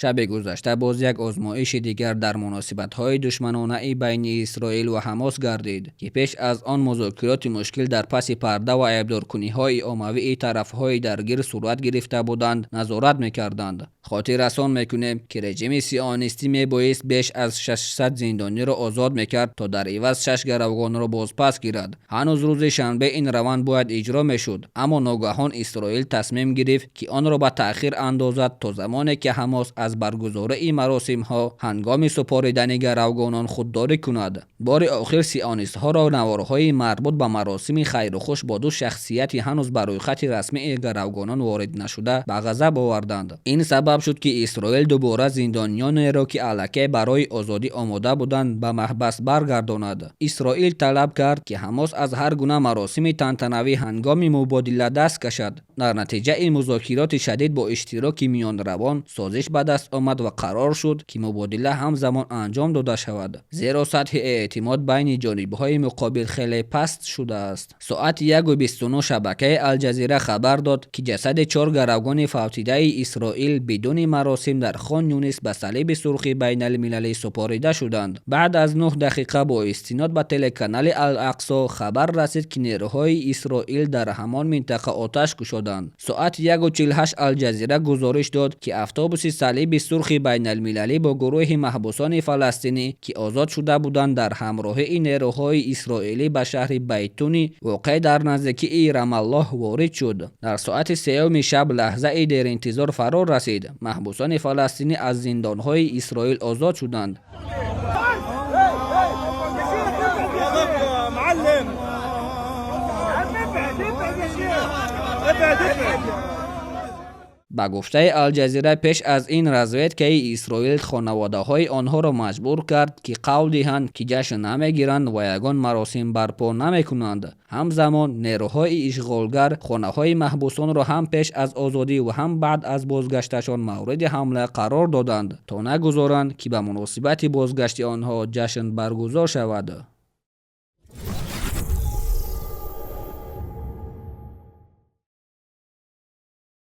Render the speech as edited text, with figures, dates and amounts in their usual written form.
Шаби гузашта боз як озмоиши дигар дар муносибатҳои душманонаи байни Исроил ва Ҳамос гардид, ки пеш аз он музокироти мушкил дар паси парда ва айбдоркуниҳои оммавии тарафҳои даргир сурат гирифта буданд, назорат мекарданд. Хотиррасон мекунем, ки режими сионистӣ мебоист беш аз 600 зиндониро озод мекард, то дар иваз шаш гаравгонро бозпас гирад. Ҳанӯз рӯзи шанбе ин раванд бояд иҷро мешуд, аммо ногаҳон Исроил тасмим гирифт, ки онро ба таъхир андозад, то замоне ки Ҳамос аз баргузории маросимҳо ҳангоми супоридани гаравгонон худдорӣ кунад. Бори охир сионистҳоро наворҳои марбут ба маросими хайрухуш бо ду шахсияти ҳанӯз ба рӯйхати расмии гаравгонон ворид нашуда ба ғазаб оварданд. Ин сабаб шуд, ки Исроил дубора зиндониёнеро, ки аллакай барои озодӣ омода буданд, ба маҳбас баргардонад. Исроил талаб кард, ки Ҳамос аз ҳар гуна маросими тантанавӣ ҳангоми мубодила даст кашад. Дар натиҷаи музокироти шадид бо иштироки миёнравон созиш ба даст омад ва қарор шуд, ки мубодила ҳамзамон анҷом дода шавад, зеро сатҳи эътимод байни ҷонибҳои муқобил хеле паст шудааст. Соати 1:29 шабакаи Алҷазира хабар дод, ки ҷасади чор гаравгони фавтидаи Исроил бидуни маросим дар Хон Юнис ба Салиби Сурхи Байналмилалӣ супорида шуданд. Баъд аз 9 дақиқа бо истинод ба телеканали Ал-Ақсо хабар расид, ки нерӯҳои Исроил дар ҳамон минтақа оташ кушоданд. Соати 1:48 Алҷазира гузориш дод, ки автобуси Салиби Сурхи Байналмилалӣ бо гурӯҳи маҳбусони фаластинӣ, ки озод шуда буданд, дар ҳамроҳии нерӯҳои исроилӣ ба шаҳри Байтуни воқеъ дар наздикии Рамаллоҳ ворид шуд. Дар соати 3-юми шаб лаҳзаи деринтизор фаро расид: маҳбусони фаластинӣ аз зиндонҳои Исроил озод шуданд. يا معلم ابعد ابعد يا شيخ ابعد ابعد. Ба гуфтаи Алҷазира, пеш аз ин разведкаи Исроил хонаводаҳои онҳоро маҷбур кард, ки қавл диҳанд, ки ҷашн намегиранд ва ягон маросим барпо намекунанд. Ҳамзамон нерӯҳои ишғолгар хонаҳои маҳбусонро ҳам пеш аз озодӣ ва ҳам баъд аз бозгашташон мавриди ҳамла қарор доданд, то нагузоранд, ки ба муносибати бозгашти онҳо ҷашн баргузор шавад.